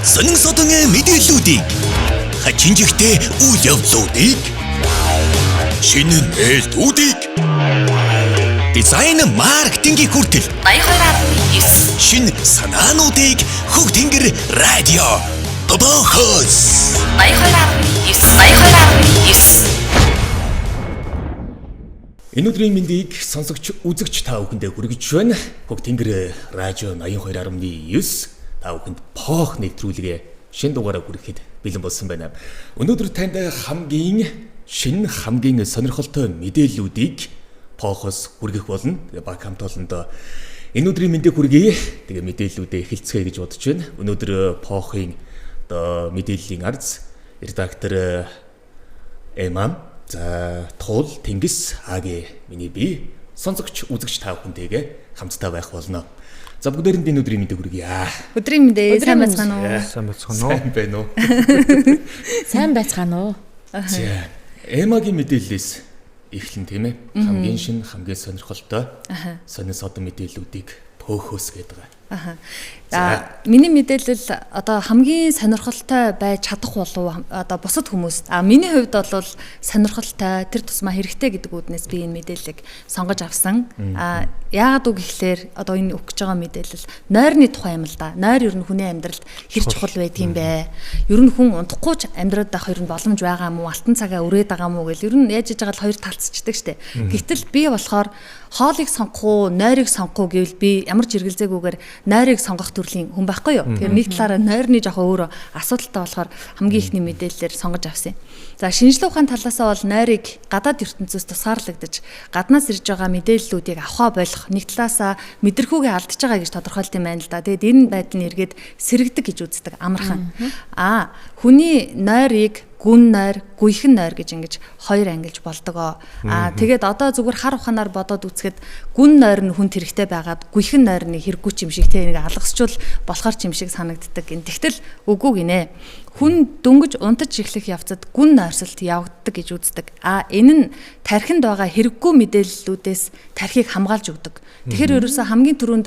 Сонин содон мэдээллүүдийг, хачин жигтэй үйл явдлуудыг, шинэ нээлтүүдийг, дизайн, маркетингийг хүртэл 82.9 шинэ санаануудыг Хөг Тэнгэр радио Бобохос 82.9 82.9. Энэ өдрийн мэндийг сонсогч, үзэгч та бүхэндээ хүргэж байна. Хөг Тэнгэр радио 82.9 та бүхэнд поох нэвтрүүлгээ шинэ дугаараа хүрэхэд бэлэн болсон байна. Өнөөдөр танд хамгийн шинэ, хамгийн сонирхолтой мэдээллүүдийг поохоос хүргэх болно. Тэгээ баг хамт олондоо энэ өдрийн мэндийг хүргэе. Тэгээ мэдээллүүдээ эхэлцгээе гэж бодож байна. Өнөөдөр поохын одоо мэдээллийн арз редактор Эмам, за Тул Тэнгис АГ миний би сонсогч, үзэгч та бүхэнтэйгээ хамтдаа байх болно. За, бүгдээрэнд энэ өдрийн мэндийг хүргье. Өдрийн мэндээ, сайн байцгаана уу? Сайн байцгаана уу? Сайн байна уу? Сайн байцгаана уу? За, Эмагийн мэдээллээс эхлэн, тийм ээ. Хамгийн шинэ, хамгийн сонирхолтой сонин содон мэдээллүүдийг пөөхөөс гэдэг байгаа. За, миний мэдээлэл одоо хамгийн сонирхолтой байж чадах болов одоо бусад хүмүүст. А миний хувьд бол сонирхолтой, тэр тусмаа хэрэгтэй гэдэг үүднээс би энэ мэдээллийг сонгож авсан. А яагаад үг гэхлээр одоо энэ өгч байгаа мэдээлэл нойрны тухай юм л да. Нойр ер нь хүний амьдралд хэр чухал байдаг юм бэ? Ер нь хүн унтахгүй ч амьдраад байх ер нь боломж байгаа мó? Алтан цагаа үрээд байгаа мó гэл ер нь яаж иж байгаа л хоёр талцчдаг штэ. Гэтэл би болохоор хоолыг сонгох уу, нойрыг сонгох уу гэвэл би ямар ч эргэлзээгүйгээр нойрыг сонгох төрлийн хүн байхгүй юу. Тэгэхээр нэг талаараа нойрны жоохон өөрөө асуудалтай болохоор хамгийн ихний мэдээллээр сонгож авсан юм. За, шинжлэх ухааны талаасаа бол нойрыг гадаад ертөнцөөс тусгаарлагдаж, гаднаас ирж байгаа мэдээллүүдийг авахаа болох, нэг талаасаа мэдрэхүүгээ алдчихж байгаа гэж тодорхойлт юм байна л да. Тэгээд энэ байдал нь эргээд сэргэдэг гэж үздэг амархан. А хүний нойрыг гүн нойр, гүйхэн нойр гэж ингэж хоёр ангилж болдог. Аа, тэгээд одоо зүгээр хар ухаанаар бодоод үзэхэд гүн нойр нь хүнд хэрэгтэй байгаад гүйхэн нойр нь хэрэггүй ч юм шиг, те, нэг алгасчвал болохоор ч юм шиг санагддаг. Тэгтэл үгүй гинэ. Хүн дөнгөж унтаж эхлэх явцад гүн нойрсолт явагддаг гэж үздэг. А энэ нь тархинд байгаа хэрэггүй мэдээллүүдээс тархийг хамгаалж өгдөг. Тэгэхээр ерөөсөө хамгийн түрүүнд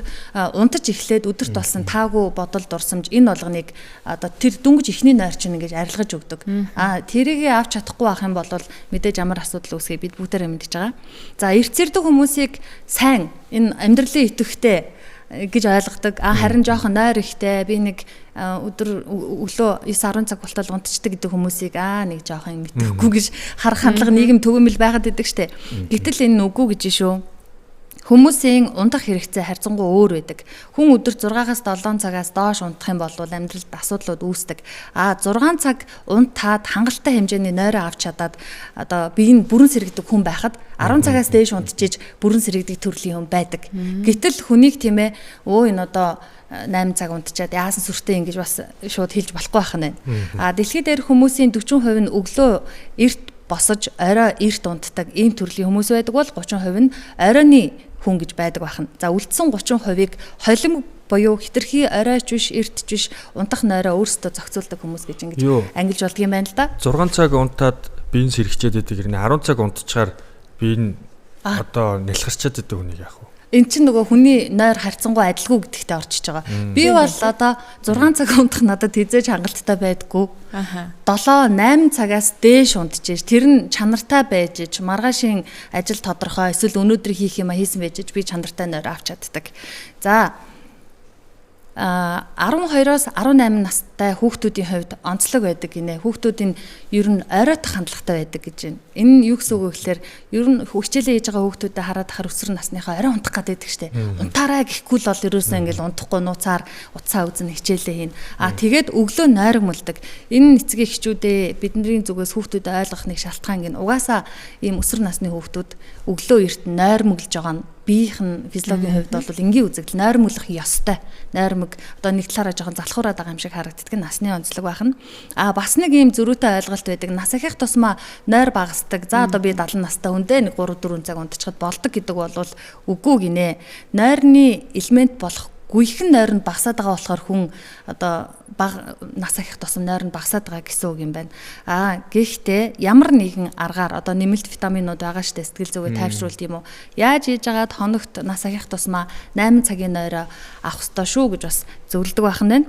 унтаж эхлээд өдөрт болсон таагүй бодол дурсамж энэ болгоныг одоо тэр дөнгөж эхний нойр чинь ингэж арилгаж өгдөг. А тэрийг авч чадахгүй байх юм бол мэдээж ямар асуудал үүсгэе бид бүгдээрээ мэдэж байгаа. За, эрт зэрдэг хүмүүсийг сайн, энэ амьдралын идэвхтэй гэж ойлгодог. А харин жоохон нойр ихтэй, би нэг өдөр өглөө 9 10 цаг болтол унтчихдаг гэдэг хүмүүсийг нэг жоохон мэдэхгүй гэж харах хандлага нийгэм төгөөмөл байгаад идэг штэ. Гэтэл энэ үгүй гэж шүү. Хүмүүсийн унтах хэрэгцээ харьцангуй өөр байдаг. Хүн өдөр 6-аас 7 цагаас доош унтах юм бол амьдралд асуудлууд үүсдэг. А 6 цаг унтаад хангалттай хэмжээний нойроо авч чадаад одоо бие нь бүрэн сэргэдэг хүн байхад 10 цагаас дээш унтжиж бүрэн сэргэдэг төрлийн хүн байдаг. Гэтэл хүнийг, тийм ээ, өө энэ одоо 8 цаг унтчаад яасан сүртэй ингэж бас шууд хэлж болохгүй байх нь. А дэлхийд дээр хүмүүсийн 40% нь өглөө эрт босож орой эрт унтдаг ийм төрлийн хүмүүс байдаг бол 30% нь оройны хүн гэж байдаг байна. За, үлдсэн 30%-ыг холим буюу хитрхи оройч биш, эртч биш унтах нойроо өөрсдөө зохицуулдаг хүмүүс гэж ингэж ангилж болдго юм байна л да. 6 цаг унтаад биеийн сэргчээд байдаг гэрнэ, 10 цаг унтчихаар бие нь одоо нялхарчаад байдаг хүнийг яах вэ? Эн чинь нөгөө хүний нойр харьцангуй адилгүй гэдэгтээ орчиж байгаа. Би бол одоо 6 цаг унтах надад хэзээ ч хангалттай байдгүй. 7 8 цагаас дээш унтжээж, тэр нь чанартай байж иж, маргаашийн ажил тодорхой эсвэл өнөөдөр хийх юм а хийсэн байж иж би чанартай нойр авч чаддаг. За, 12-оос 18 настай хүүхдүүдийн хувьд онцлог байдаг гинэ. Хүүхдүүдийн ер нь оройтох хандлагатай байдаг гэж байна. Энэ нь юу гэсэн үг вэ гэхээр ер нь хичээлээ хийж байгаа хүүхдүүдэд хараад хахаар өсвөр насныхаа орой унтах гэдэг штэ. Унтаарай гэхгүй л бол ерөөсөө ингээл унтахгүй, нууцаар утсаа үзэн хичээлээ хийнэ. А тэгээд өглөө нойрмолдог. Энэ эцэг эхчүүдээ бидний зүгээс хүүхдүүдэд ойлгох нэг шалтгаан гин угаасаа ийм өсвөр насны хүүхдүүд өглөө эрт нойрмоглож байгаа нь биеийнх нь физиологийн хувьд бол энгийн үзэгдэл, нойрмоглох ёстой. Нойрмог одоо нэг талаараа жоохон залхуураад байгаа юм шиг харагддаг, насны онцлог байх нь. А бас нэг ийм зөрүүтэй ойлголт байдаг. Нас ахих тусмаа нойр багасдаг. За, одоо би 70 настай хүндээ нэг 3 4 цаг унтчихад болдог гэдэг бол үгүй гинэ. Нойрны элемент болох гүйхэн нойр нь багасаад байгаа болохоор хүн одоо баг нас ахих тусам нойр нь багасаад байгаа гэсэн үг юм байна. Аа, гэхдээ ямар нэгэн аргаар одоо нэмэлт витаминууд байгаа штэ, сэтгэл зүгээ тайвшруулт юм уу. Яаж хийж агаад хоногт нас ахих тусмаа 8 цагийн нойроо авах ёстой шүү гэж бас зөвлөдөг байх нь байна.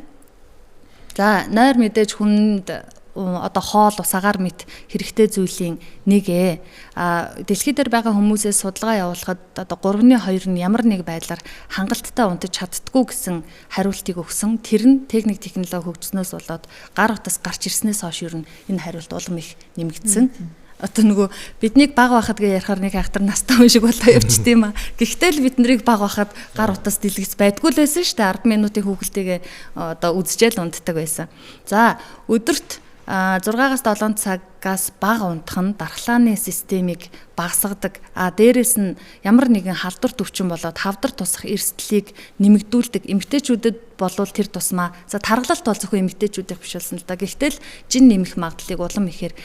За нойр мэдээж хүнд одоо хоол ус агаар мэт хэрэгтэй зүйлийн нэг ээ. А дэлхий дээр байгаа хүмүүсээс судалгаа явуулахад одоо 3-2 нь ямар нэг байдлаар хангалттай унтаж чаддаггүй гэсэн хариултыг өгсөн. Тэр нь техник технологи хөгжснөөс болоод гар утас гарч ирснээс хойш ер нь энэ хариулт улам их нэмэгдсэн. Одоо нөгөө биднийг баг байхад гэж ярихаар нэг айхтар настай хүн шиг болоо явчихд юм а. Гэхдээ л бид нарыг баг байхад гар утас дэлгэц байдгүй л байсан шүү дээ. 10 минутын хүүхэлтэйгээ одоо үзчихэл унтдаг байсан. За өдөрт 6-аас 7 цагаас бага унтах нь дархлааны системийг багасгадаг. А дээрэс нь ямар нэгэн халдвар төвчин болоод хавдар тусах эрсдлийг нэмэгдүүлдэг. Эмэгтэйчүүдэд болвол тэр тусмаа за таргалалт бол зөвхөн эмэгтэйчүүдийнх биш болсон л да. Гэхдээ л жин нэмэх магадлалыг улам ихээр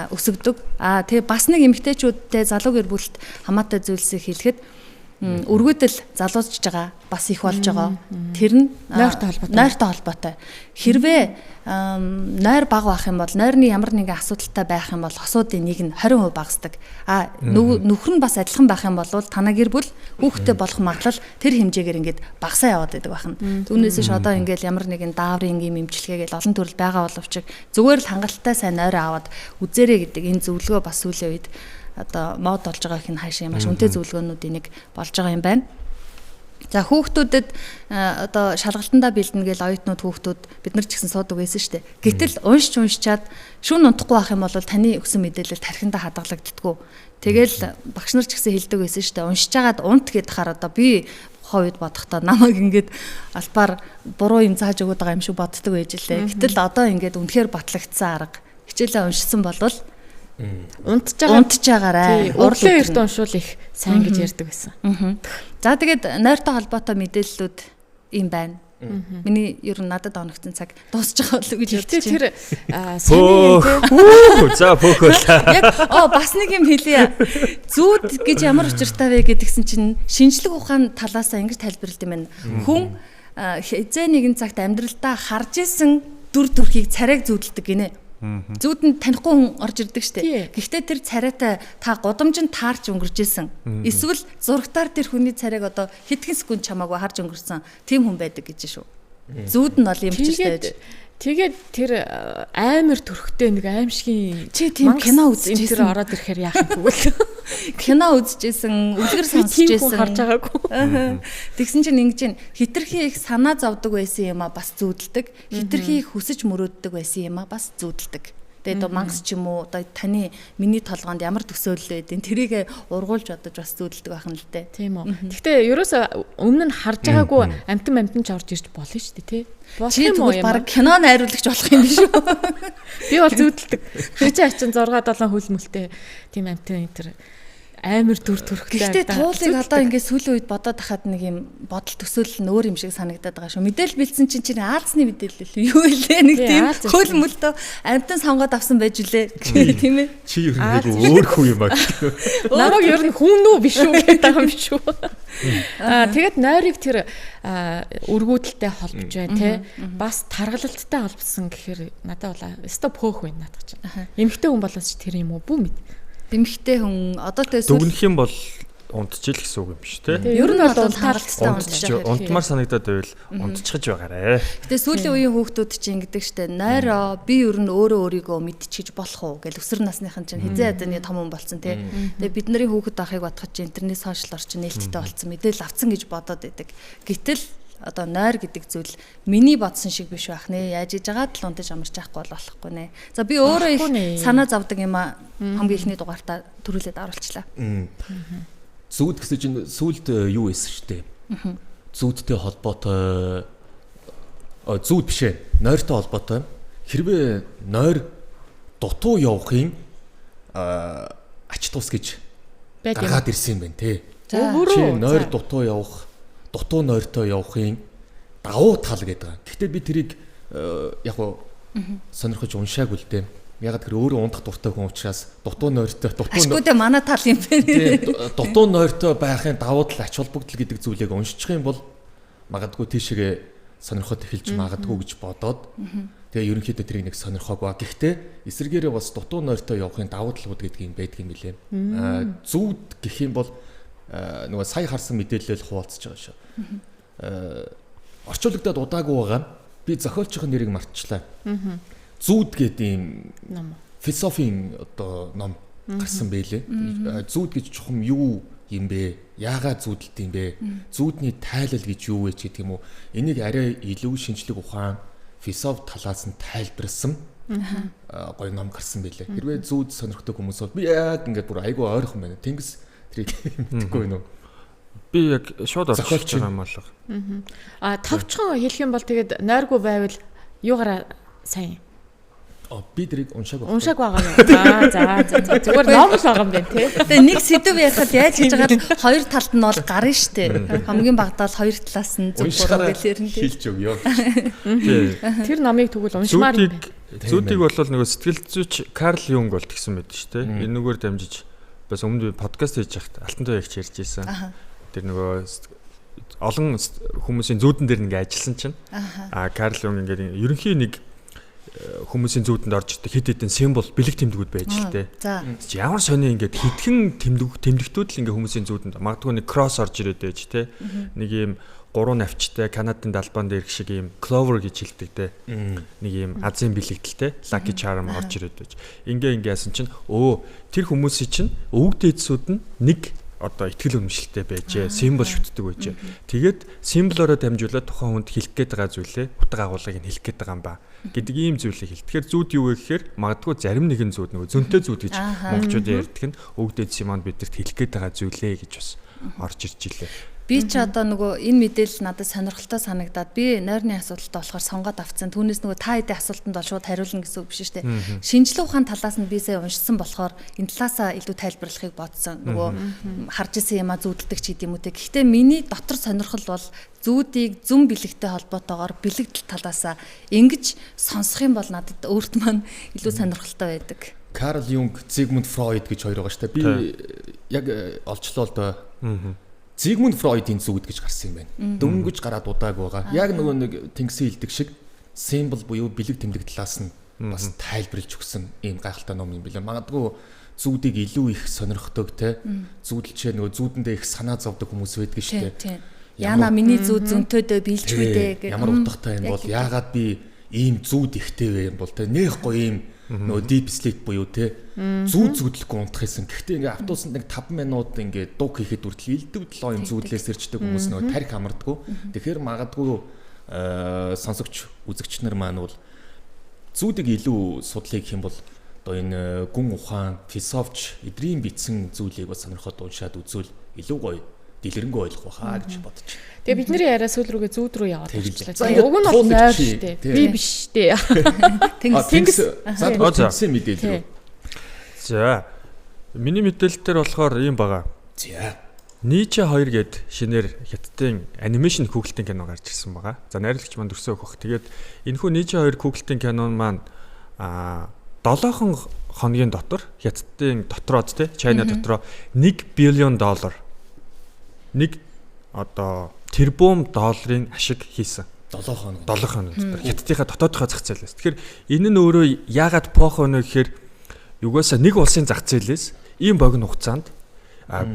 өсгдөг. А тэгээ бас нэг эмэгтэйчүүдтэй залуу гэр бүлд хамаатай зүйлсийг хэлэхэд өргөдөл залуусж байгаа бас их болж байгаа. Тэр нь нойртой холбоотой. Нойртой холбоотой. Хэрвээ нойр бага байх юм бол нойрны ямар нэгэн асуудалтай байх юм бол хосуудын нэг нь 20% багасдаг. А нөхөр нь бас адилхан байх юм бол танаа гэр бүл хүүхэдтэй болох магадлал тэр хэмжээгээр ингээд багасаа яваад байдаг байна. Түүнээс ш одоо ингээд ямар нэгэн дааврын юм имчилгээ гэл олон төрөл байгаа боловч зүгээр л хангалттай сайн нойроо аваад үзээрэй гэдэг энэ зөвлөгөө бас сүүлийн үед одоо мод болж байгаа их нь хаашаа маш үнэтэй зөвлөгөөнүүдийн нэг болж байгаа юм байна. За хүүхдүүдэд одоо шалгалтандаа бэлдэнэ гэл оюутнууд хүүхдүүд бид нар ч гэсэн суудаг байсан шүү дээ. Гэтэл уншч уншчаад шүүн унтахгүй байх юм бол таны өгсөн мэдээлэл тархиндаа хадгалагддаггүй. Тэгэл багш нар ч гэсэн хэлдэг байсан шүү дээ. Уншиж хагаад унт гэд хахаар одоо би тухайн үед бодохдоо намайг ингээд албаар буруу юм зааж өгöd байгаа юм шиг боддог байж лээ. Гэтэл одоо ингээд үнэхээр батлагдсан арга. Хичээлээ уншсан болвол унтж байгаарай. Өглөө эрт уншвал их сайн гэж ярьдаг байсан. За тэгээд нойртой холбоотой мэдээллүүд юм байна. Миний ер нь надад оногдсон цаг дуусч байгаа болов гэж бодож байна. Тэр сайн за пөөхөл. Яг бас нэг юм хэлье. Зүүд гэж ямар учиртай вэ гэдгсэн чинь шинжлэх ухаан талаасаа ингэж тайлбарлалт юм байна. Хүн хизээ нэгэн цагт амьдралдаа харж исэн дүр төрхийг царайг зүүдэлдэг гинэ. Зүүд нь танихгүй хүн орж ирдэг штэ. Гэхдээ тэр царайтай та гудамжинд таарч өнгөрч исэн. Эсвэл зурагтаар тэр хүний царайг одоо хэдхэн секунд чамаагүй харж өнгөрсөн тийм хүн байдаг гэж шүү. Зүүд нь бол юм ч штэ. Тэгээд тэр амар төрхтэй нэг аимшигын чи тийм кино үзчихсэн тэр ороод ирэхээр яах юм бэ? Кино үзчихсэн, үлгэр сонсчихсэн харж байгаагүй. Тэгсэн чинь ингэж юм хитрхи их санаа зовдөг байсан юм а бас зүүдэлдэг. Хитрхи их хүсэж мөрөөддөг байсан юм а бас зүүдэлдэг. Тэгээд одоо мангас ч юм уу одоо таны миний толгоонд ямар төсөөлөл байдیں۔ Тэрийг ургуулж бодож бас зүүдэлдэг байх нь л дээ. Тийм үү. Гэхдээ ерөөсөө өмнө нь харж байгаагүй амтан ч орж ирж болно шүү дээ, тий. Болох юм уу? Бараг кино найруулагч болох юм биш үү? Би бол зүүдэлдэг. Хачаа хачин 6 7 хөлмөлтэй тийм амтан энэ төр амар дүр төрхтэй. Гэхдээ туулыг одоо ингээд сүүлийн үед бодоод тахад нэг юм бодол төсөөлөл нь өөр юм шиг санагдаад байгаа шүү. Мэдээлэл бэлдсэн чинь чинь Аазны мэдээлэл юу вэ? Нэг тийм хөл мөлтөө амтан сонгоод авсан байж үлээ. Тийм ээ. Чи ер нь нэг өөр хүн юм аа. Намайг ер нь хүн үү биш үү гэдэг байгаа юм шүү. Аа тэгээд нойрыг тэр өргүүдэлтэй холбож байна те. Бас таргалалттай холбосон гэхээр надад бол өстой пөөх байна надад чинь. Эмэгтэй хүн болоос ч тэр юм уу бүү мэд. Эмэгтэй хүн одоо тэ дүгнэх юм бол унтчих л гэсэн үг юм биш те. Ер нь бол хангалттай унтчих. Унтмаар санагдаад байвал унтчихж байгаарэ. Гэтэ сүүлийн үеийн хүүхдүүд чинь ингэдэг штэ. Нойроо би ер нь өөрөө өөрийгөө мэдчихэж болох уу гэл өсвөр насныхан чинь хизээ яданы том хүн болсон те. Тэгээ бид нарын хүүхэд байхыг бодоход чинь интернет сошиал орчин нээлттэй болсон мэдээлэл авцсан гэж бодоод байдаг. Гэтэл одоо нойр гэдэг зүйл миний бодсон шиг биш байх нэ. Яаж иж байгаа л унтаж амарч байхгүй бол болохгүй нэ. За би өөрөө их санаа зовдөг юм а хамгийн ихний дугаартаа төрүүлээд оруулчлаа. Зүүд гэсэн чинь сүүлд юу байсан шүү дээ. Зүүдтэй холбоотой зүүд биш ээ. Нойртой холбоотой. Хэрвээ нойр дутуу явахын ач тус гэж гаргаад ирсэн юм байна те. Чи нойр дутуу явах дутуу нойртой явахын давуу тал гэдэг байгаа. Гэхдээ би тэрийг яг уу сонирхож уншаагүй л дээ. Яг тэр өөрөө унтах дуртай хүн учраас дутуу нойртой дутуу ашгүй дээ манай тал юм байна. Дутуу нойртой байхын давуу тал ач холбогдол гэдэг зүйлийг уншчих юм бол магадгүй тийшээгээ сонирхоод эхэлж магадгүй гэж бодоод тэгээ ерөнхийдөө тэрийг нэг сонирхоогүй. Гэхдээ эсвэргээрээ бас дутуу нойртой явахын давуу талууд гэдэг юм байдаг юм билээ. Зүүд гэх юм бол нөгөө сая харсан мэдээлэл хуваалцаж байгаа шүү. Орчуулагдаад удаагүй байгаа. Би зохиолчийн нэрийг мартчихлаа. Зүүд гэдэг ийм Ном. философийн одоо ном гарсан байлээ. Зүүд гэж чухам юу юм бэ? Яагаад зүүдэлт юм бэ? Зүүдний тайлал гэж юу вэ ч гэдэг юм уу? Энийг арай илүү шинжлэх ухаан, философи талаас нь тайлбарласан гоё ном гарсан байлээ. Хэрвээ зүүд сонирхдаг хүмүүс бол би яг ингээд бүр айгүй ойрхон байна. Тэнгис тэрийг мэдэхгүй байна уу? Би яг шууд орж Зохиолч байгаа юм алга. А товчхон хэлэх юм бол тэгээд нойргүй байвал юугаараа сайн А би тэрийг уншааг байна. уншааг байгаа юм. Аа за за за зүгээр ном л байгаа юм байна тий. Тэгээ нэг сэдв ярихад яаж хийж байгаа л хоёр талд нь бол гарна штэ. Хамгийн багадаа л хоёр талаас нь зөв буруу Уншихаараа гэлэр нь тий. хэлж өгөө. Тий. Тэр номыг тэгвэл уншмаар юм Зүүдийг байна. зүүдийг бол нөгөө сэтгэл зүйч Карл Юнг бол тэгсэн байд шүү дээ. Энүүгээр дамжиж бас өмнө би подкаст хийж байхад Алтан туяа их ярьж байсан. Тэр нөгөө олон хүмүүсийн зүүдэн дээр ингээ ажилласан чинь Карл Юнг ингээ ерөнхий нэг хүмүүсийн зүүдэнд орж ирдэг хэд хэдэн символ бэлэг тэмдгүүд байж л дээ. За. Ямар сони ингээд хэдхэн тэмдэг тэмдэгтүүд л ингээ хүмүүсийн зүүдэнд магадгүй нэг кросс орж ирээд байж те. Нэг ийм гурван навчтай Канадын далбаан дээр шиг ийм clover гэж хэлдэг те. Нэг ийм азийн бэлэгдэлтэй lucky charm орж ирээд байж. Ингээ ингээ яасан чинь өө тэр хүмүүсийн чинь өвөг дээдсүүд нь нэг одоо итгэл үнэмшилтэй байжээ, символ шүтдэг байжээ. Тэгээд символороо дамжуулаад тухайн хүнд хэлэх гээд байгаа зүйлээ, утга агуулгыг нь хэлэх гээд байгаа юм ба гэдэг ийм зүйлийг хэл. Тэгэхээр зүуд юу вэ гэхээр магадгүй зарим нэгэн зүуд нөгөө зөнтэй зүуд гэж монголчуудын ярьдаг нь өвөг дээдсийн маань бидэрт хэлэх гээд байгаа зүйлээ гэж бас орж ирж илээ. Би ч одоо нөгөө энэ мэдээлэл надад сонирхолтой санагдаад би нойрны асуудалтай болохоор сонгоод авцсан. Түүнээс нөгөө та хэдийн асуултанд бол шууд хариулна гэсэн үг биш шүү дээ. Шинжлэх ухаан талаас нь би сая уншсан болохоор энэ талаасаа илүү тайлбарлахыг бодсон. Нөгөө харж исэн юмаа зүүдэлдэг ч гэдэм үү те. Гэхдээ миний дотор сонирхол бол зүүдийг зүм бэлэгтэй холбоотойгоор бэлэгдэл талаасаа ингэж сонсох юм бол надад өөрт маань илүү сонирхолтой байдаг. Карл Юнг, Зигмунд Фройд гэж хоёр байгаа шүү дээ. Би яг олчлоо л доо. Зигмунд Фройдын зүуд гэж гарсан юм байна. Дөнгөж гараад удааг байгаа. Яг нөгөө нэг тэнгисийн хилдэг шиг символ буюу бэлэг тэмдэг талаас нь бас тайлбарлаж өгсөн ийм гайхалтай ном юм билээ. Магадгүй зүүдийг илүү их сонирхдог те. Зүүдэлчээ нөгөө зүүдэндээ их санаа зовдөг хүмүүс байдаг шүү дээ. Яна миний зүүд зөнтөөдөө биелжгүй дээ гэх. Ямар утгатай юм бол яагаад би ийм зүүд ихтэй вэ юм бол те. Нэх гоё ийм нөгөө deep sleep буюу те зүүд зүүдлэхгүй унтах юмсан. Гэхдээ ингээ автобусанд нэг 5 минут ингээ дуг хийхэд хүртэл элдв долоо юм зүүдлээс ирчдэг хүмүүс нөгөө тарих амардгүй. Тэгэхээр магадгүй сонсогч үзэгч нар маань бол зүүдийг илүү судлах юм бол одоо энэ гүн ухаан, философч эдрийн бичсэн зүйлийг бас сонирхоод уншаад үзвэл илүү гоё дэлгэрэнгүй ойлгох байхаа гэж бодож. Тэгээ бидний яриа сүүл рүүгээ зүүд рүү яваад болчихлоо. За, Уг нь бол туулж нойр чи. шүү дээ. Тий. Би биш шүү дээ. Тэнгис Тэнгис за Оо, за. тэнгисийн мэдээлэл рүү. За. Миний мэдээлэл дээр болохоор ийм байгаа. За. Ниче 2 гээд шинээр хятадын анимашн хүүхэлтийн кино гарч ирсэн байгаа. За найруулагч маань төрсөө өгөх. Тэгээд энэхүү Ниче 2 хүүхэлтийн кино маань 7 хоногийн дотор хятадын дотроо те Чайна дотроо 1 биллион доллар нэг одоо тэрбум долларын ашиг хийсэн. 7 хоног. 7 хоног дотор хятадынхаа дотоодынхаа зах зээлээс. Тэгэхээр энэ нь өөрөө яагаад пох өнө гэхээр югоосаа нэг улсын зах зээлээс ийм богино хугацаанд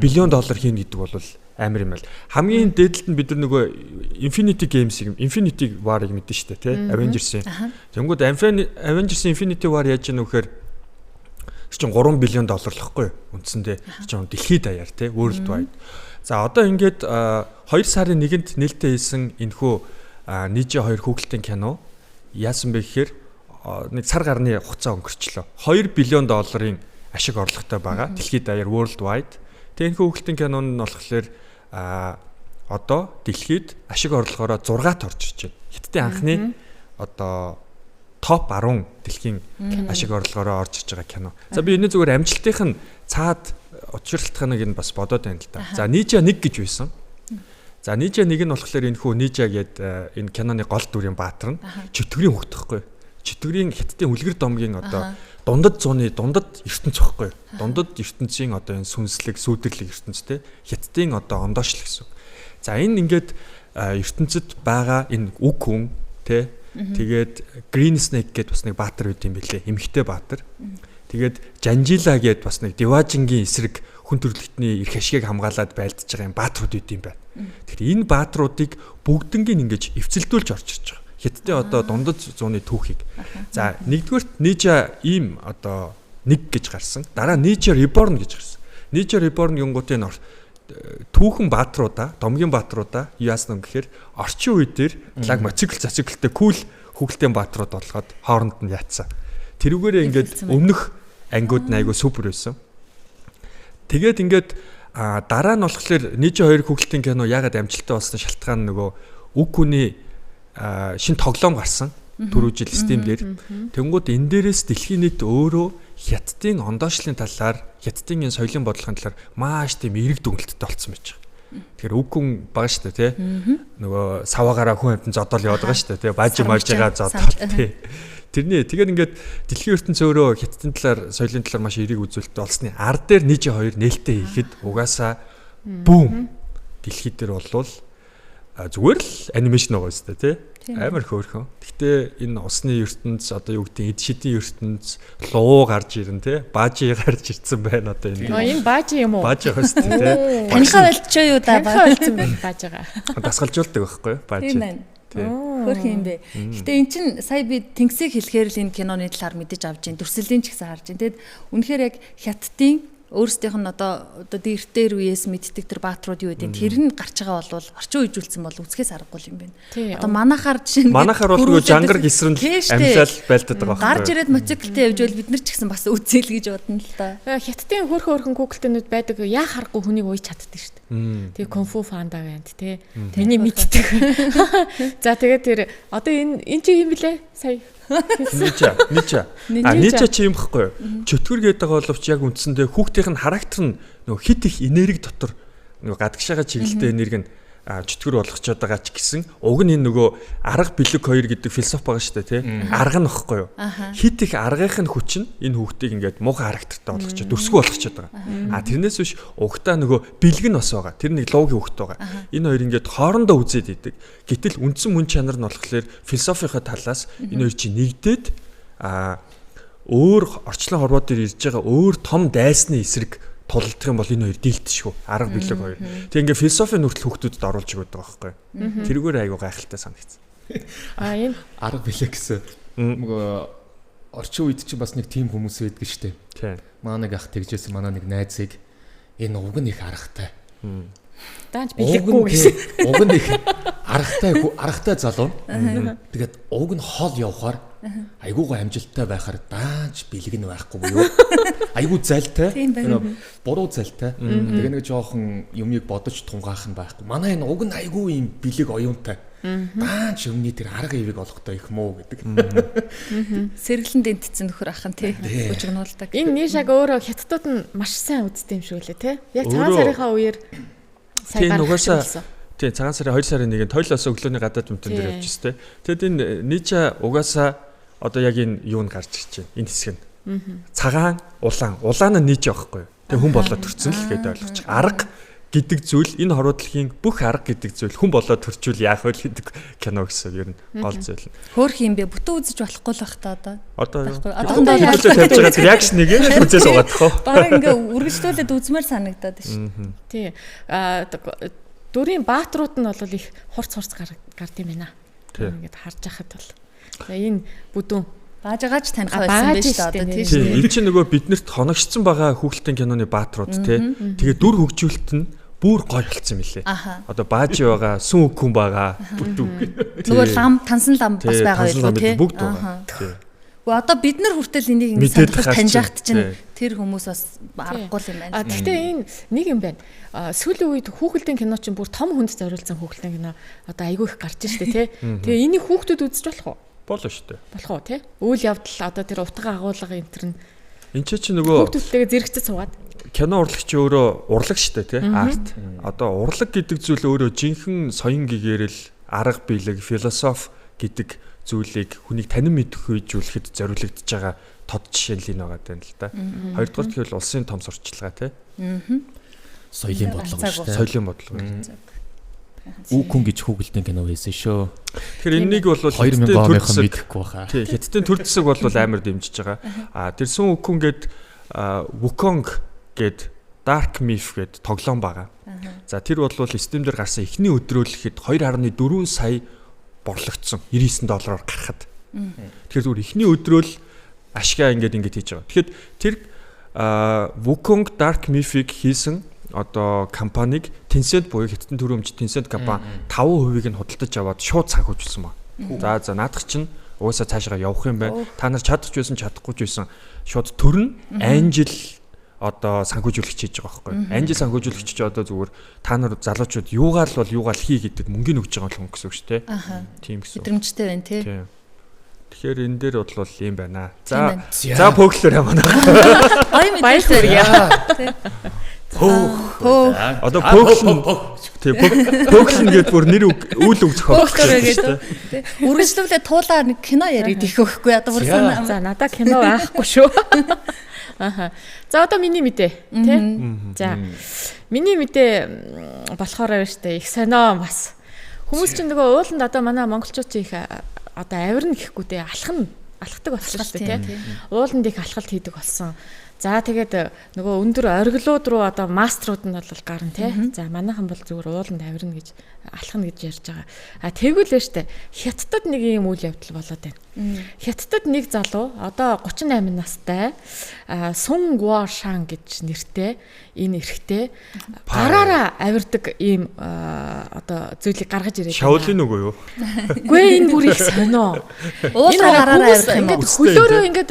биллион доллар хийнэ гэдэг бол амар юм байл. Хамгийн дээдлэлт нь бид нар нөгөө Infinity Games-ийг Infinity War-ыг мэднэ шүү дээ, тий? Avengers-ийн. Тэнгүүд Avengers Infinity War яаж яах вэ гэхээр чинь 3 биллион доллар л ихгүй үндсэндээ чинь дэлхийд даяар тий world wide. За одоо ингээд 2 сарын 1-нд нээлттэй хийсэн энэхүү Нижи 2 хүүхэлтийн кино яасан бэ гэхээр нэг сар гарны хугацаа өнгөрчлөө. 2 биллион долларын ашиг орлоготой байгаа. Дэлхийд даяар world wide. Тэгээ энэхүү хүүхэлтийн кино нь болохоор одоо дэлхийд ашиг орлогоороо 6-т орж ирж байна. Хятадын анхны одоо топ 10 дэлхийн ашиг орлогоороо орж ирж байгаа кино. За би энэ зүгээр амжилтынх нь цаад учирлтханыг нь бас бодоод байна л да. За Нижа 1 гэж байсан. За Нижа 1 нь болохоор энэ хүү Нижа гээд энэ киноны гол дүрийн баатар нь чөтгөрийн хөвгт байхгүй. Чөтгөрийн хятадын үлгэр домгийн одоо дундад зууны дундад ертөнц байхгүй. Дундад ертөнцийн одоо энэ сүнслэг, сүүдэрлэг ертөнцтэй хятадын одоо ондоошлог гэсэн. За энэ ингээд ертөнцид байгаа энэ үг хүн тэ тэгээд Green Snake гээд бас нэг баатар байт юм билээ. Эмэгтэй баатар. Тэгээд Жанжила гээд бас нэг Диважингийн эсрэг хүн төрөлхтний эрх ашигыг хамгаалаад байлдаж байгаа юм баатрууд байт юм байна. Тэгэхээр энэ баатруудыг бүгднгийн ингэж эвцэлдүүлж орж ирж байгаа. Хятадын одоо дундад зууны түүхийг. За нэгдүгээрт Ninja ийм одоо нэг гэж гарсан. Дараа Ninja Reborn гэж гарсан. Ninja Reborn гингуудын түүхэн бааtruудаа, домгийн бааtruудаа яасан юм гэхээр орчин үе дээр лаг мотоцикл зоциклтэй кул хүүхэлдэйн бааtruуд болгоод хооронд нь яатсан. Тэрүүгээрээ ингээд өмнөх ангиуд нь айгу супер байсан. Тэгээд ингээд дараа нь болохоор Ninja 2 хүүхэлдэйн кино яагаад амжилттай болсон шалтгаан нөгөө үг хүний шин тоглоом гарсан түрүү жил Steam дээр. Тэнгууд энэ дээрээс дэлхийн нийт өөрөө хятадын ондоошлын талаар, хятадын энэ соёлын бодлогын талаар маш тийм эерэг дүгнэлттэй болсон байж байгаа. Тэгэхээр үг хүн бага штэ тий. Нөгөө саваагаараа хүн амьтан зодоол яваад байгаа штэ тий. Баажи маажигаа зодоол тий. Тэрний тэгээд ингээд дэлхийн ертөнц өөрөө хятадын талаар, соёлын талаар маш эерэг үзүүлэлттэй болсны ар дээр Ninja 2 нээлттэй хийхэд угаасаа бүүм дэлхий дээр болвол зүгээр л анимашн байгаа шүү дээ тий. Амар хөөрхөн. Гэхдээ энэ усны ертөнц одоо юу гэдэг эд шидийн ертөнц луу гарч ирэн тий. Баажи гарч ирсэн байна одоо энэ. Энэ баажи юм уу? Баажи байгаа шүү дээ тий. Танихаа болчихоо юу да. Танихаа болцсон байна баажигаа. Дасгалжуулдаг байхгүй юу? Баажи. Тийм байна. Хөөрхөн юм бэ. Гэтэ эн чин сая би тэнгисийг хэлэхээр л энэ киноны талаар мэдэж авч ин дүрсэлийн ч гэсэн харж ин. Тэгэд үнэхээр яг хятадын өөрсдийнх нь одоо дэртээр үеэс мэддэг тэр бааtruуд юу гэдэг тэр нь гарч байгаа бол орчин үежүүлсэн бол үзэхээс аргагүй юм байна. Одоо манахаар жишээ нь манахаар бол нөгөө жангар гисрэн амьлал байлдаад байгаа байхгүй. Гарч ирээд мотоциклтэй явж байл бид нар ч гэсэн бас үзээл гэж бодно л та. Хятадын хөөрхөн хөөрхөн Google-тэнүүд байдаг яа харахгүй хүнийг ууж чаддаг шүү дээ. Тэгээ Kung Fu Panda байна тий. Миний мэддэг. За тэгээ тэр одоо энэ чи юм блэ? Сая Нича. А нича чи юм хэвгүй юу? Чөтгөр гэдэг боловч яг үндсэндээ хүүхдийнх нь характер нь нөгөө хит их энерги дотор нөгөө гадагшаага чиглэлтэй энерги нь чөтгөр болгочоод байгаа ч гэсэн уг нь энэ нөгөө арга бэлэг хоёр гэдэг философи байгаа шүү дээ тий. Арга нь ихгүй юу? Хит их аргынх нь хүч нь энэ хүүхдийг ингээд муухай характертай болгочоод дүрсгүй болгочоод байгаа. А тэрнээс биш угтаа нөгөө бэлэг нь бас байгаа. Тэр нэг луугийн хүүхд байгаа. Энэ хоёр ингээд хоорондоо үзээд идэг. Гэтэл үндсэн мөн чанар нь болохоор философийнхаа талаас энэ хоёр чинь нэгдээд өөр орчлон хорвоо дээр ирж байгаа өөр том дайсны эсрэг тулалдах юм бол энэ хоёр дийлдэшгүй. Арга бэлэг хоёр. Тэг ингээ философийн нүртэл хүүхдүүдэд оруулж өгöd байгаа байхгүй. Тэрүүгээр айгуу гайхалтай санагдсан. А энэ арга бэлэг гэсэн нөгөө орчин үед чинь бас нэг тим хүмүүс байдаг шүү дээ. Манай нэг ах тэгжсэн манай нэг найзыг энэ уг нь их аргатай. Даанч бэлэггүй гэсэн. Уг нь их аргатай залуу. Тэгээд уг нь хол явхаар айгуугаа амжилттай байхаар даанч бэлэг нь байхгүй буюу айгуу зайлтай буруу зайлтай. Тэгээ нэг жоохон юмыг бодож тунгаах нь байхгүй. Манай энэ уг нь айгуу юм бэлэг оюунтай. Даанч юмны тэр арга ивийг олохдоо их муу гэдэг. Сэргэлэн дэнтцэн нөхөр ах нь тий бүжигнуулдаг. Энэ Нишаг өөрөө хятадууд нь маш сайн үздэг юм шиг үлээ тий. Яг цагаан сарынхаа үеэр сайн гаргасан. Тийм цагаан сарын 2 сарын 1-нд тойлоос өглөөний гадаад өмтөн дээр явж өстэй. Тэгэд энэ Нича угаасаа одоо яг энэ юу нь гарч ирж байна. Энэ хэсэг нь. Цагаан, улаан. Улаан нь Нича байхгүй юу? Тэг хүн болоод төрсөн л гэдээ ойлгочих. Арга гэдэг зүйл энэ хороодлогийн бүх арга гэдэг зүйл хүн болоод төрчүүл яах вэ гэдэг кино гэсэн ер нь гол зүйл нь. Хөөх юм бэ? Бүтэн үзэж болохгүй л бах та одоо. Одоо тавьж байгаа реакшн нэг л үзээ суугаад тах уу. Бараг ингээ үргэлжлүүлээд үзмээр санагдаад шүү. Тий. Аа дүрийн бааtruуд нь бол их хурц гард юм байна. Ингээд харж байхад бол. За энэ бүдүүн баажигаач таних байсан байж та одоо тийм шүү. Энэ чинь нөгөө биднэрт хоногшсон байгаа хүүхэлдэйн киноны бааtruуд тий. Тэгээ дүр хөгжүүлэлт нь бүр гой болцсон юм лээ. Одоо баажи байгаа, сүн үг хүн байгаа, бүдүүн. Нөгөө лам, тансан лам бас байгаа байлгүй тий. Бүгд байгаа. Тий. Гэхдээ одоо бид нар хүртэл энийг ингэ сонирхож таньж яхад чинь тэр хүмүүс бас аргагүй юм байна. А гэхдээ энэ нэг юм байна. Сүүлийн үед хүүхэлдэйн кино чинь бүр том хүнд зориулсан хүүхэлдэйн кино одоо айгүй их гарч штэ тий. Тэгээ энийг хүүхдүүд үзэж болох уу? Болно штэ. Болох уу тий? Үйл явдал одоо тэр утга агуулга энэ төр нь энэ чи нөгөө хүүхдүүдтэйгээ зэрэгцэж суугаад кино урлагч өөрөө урлаг штэ тий. Арт. Одоо урлаг гэдэг зүйл өөрөө жинхэнэ соён гэгэрэл, арга билэг, философи гэдэг зүйлийг хүнийг танин мэдэх үйжүүлэхэд зориулагдж байгаа тод жишээ л энэ байгаа даа л да. Хоёрдугаар гэвэл улсын том сурчлагаа тий. Соёлын бодлого шүү дээ. Соёлын бодлого. Үг хүн гэж хүүхэлдэйн кино хийсэн шүү. Тэгэхээр энэнийг бол 2000 оныхон мэдэхгүй баха. Тий, хятадын төр зэсэг бол амар дэмжиж байгаа. А тэр сүн үг хүн гээд Wukong гээд Dark Myth гээд тоглоом байгаа. За тэр бол Steam дээр гарсан эхний өдрөөлөхэд 2.4 сая борлогдсон. 99 доллараар гарахад. Тэгэхээр зүгээр эхний өдрөө л ашгаа ингээд хийж байгаа. Тэгэхэд тэр Wukong Dark Myth-ийг хийсэн одоо компаниг Tencent буюу Хятадын төр өмч Tencent компани 5%-ийг нь худалдаж аваад шууд санхүүжүүлсэн ба. За наадах чинь угаасаа цаашаа явах юм байна. Та нар чадах ч байсан чадахгүй ч байсан шууд төрнө Angel одоо санхүүжүүлэгч хийж байгаа байхгүй. Angel санхүүжүүлэгч чи одоо зүгээр та нар залуучууд юугаал бол юугаал хий гэдэг мөнгөний өгч байгаа юм гэсэн үг шүү дээ. Тийм гэсэн. Мэдрэмжтэй байна тий. Тэгэхээр энэ дээр бодлол юм байна. За за пөглөр ямана. Гоё мэдээлэл хүргэе. Пөөх. Одоо пөглөн тий пөглөн гэдэг бүр нэр үйл үг зохиолсон шүү дээ. Үргэлжлүүлээ туулаа нэг кино яриад их өгөхгүй одоо бүр санаа. За надаа кино байхгүй шүү. Аха. За одоо миний мэдээ тий. За миний мэдээ болохоор байна шүү дээ. Их сонио бас. Хүмүүс чинь нөгөө ууланд одоо манай монголчууд чи их одоо авирна гэхгүй дээ алхдаг болсон шүү дээ тий. Ууланд их алхалт хийдэг болсон. За тэгээд нөгөө өндөр оргилууд руу одоо маструуд нь бол гарна тий. За манайхан бол зүгээр ууланд авирна гэж алхна гэж ярьж байгаа. А тэгвэл ээ штэ Хятадд нэг юм үйл явдал болоод байна. Хятадд нэг залуу одоо 38 настай Сун Гуашан гэж нэртэй энэ эрэгтэй гараараа авирдаг ийм одоо зүйлийг гаргаж ирээд. Шаолын үгүй юу? Үгүй энэ бүр их сонио. Уул руу гараараа авирах юм. Ингээд хөлөөрөө ингээд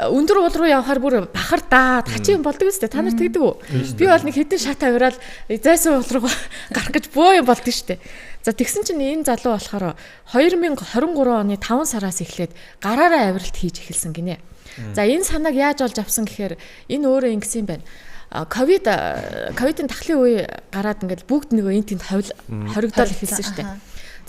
өндөр уул руу явахаар бүр бахар даад хачин юм болдог үстэй. Та нар тэгдэг үү? Би бол нэг хэдэн шат авираал зайсан уул руу гарах гэж бөө юм болдог штэ. За тэгсэн чинь энэ залуу болохоор 2023 оны 5 сараас эхлээд гараараа авиралт хийж эхэлсэн гинэ. За энэ санааг яаж олж авсан гэхээр энэ өөрөө ингэсэн юм байна. Ковидын тахлын үе гараад ингээд бүгд нөгөө энэ тэнд хоригдол эхэлсэн шүү дээ.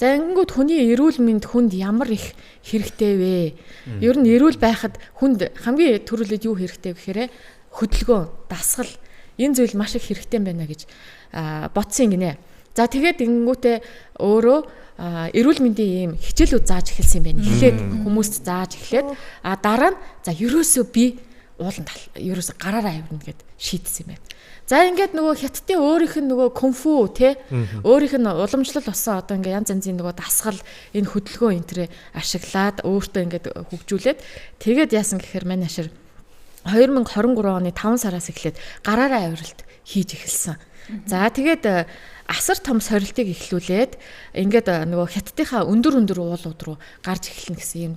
За ингэнгүүт хүний эрүүл мэнд хүнд ямар их хэрэгтэй вэ? Ер нь эрүүл байхад хүнд хамгийн түрүүлээд юу хэрэгтэй гэхээр хөдөлгөөн, дасгал энэ зүйл маш их хэрэгтэй байна гэж бодсон гинэ. За тэгээд ингэнгүүтээ өөрөө эрүүл мэндийн ийм хичээлүүд зааж эхэлсэн юм байна. Эхлээд хүмүүст зааж эхлээд а дараа нь за ерөөсөө би ууланд ерөөсөө гараараа авирна гэд шийдсэн юм байна. За ингээд нөгөө Хятадын өөрийнх нь нөгөө кунфу те өөрийнх нь уламжлал болсон одоо ингээд янз янзын нөгөө дасгал энэ хөдөлгөөн энэ төрөө ашиглаад өөртөө ингээд хөгжүүлээд тэгээд яасан гэхээр мань ашир 2023 оны 5 сараас эхлээд гараараа авиралт хийж эхэлсэн. За тэгээд асар том сорилтыг эхлүүлээд ингээд нөгөө Хятадынхаа өндөр уулууд руу гарч эхэлнэ гэсэн юм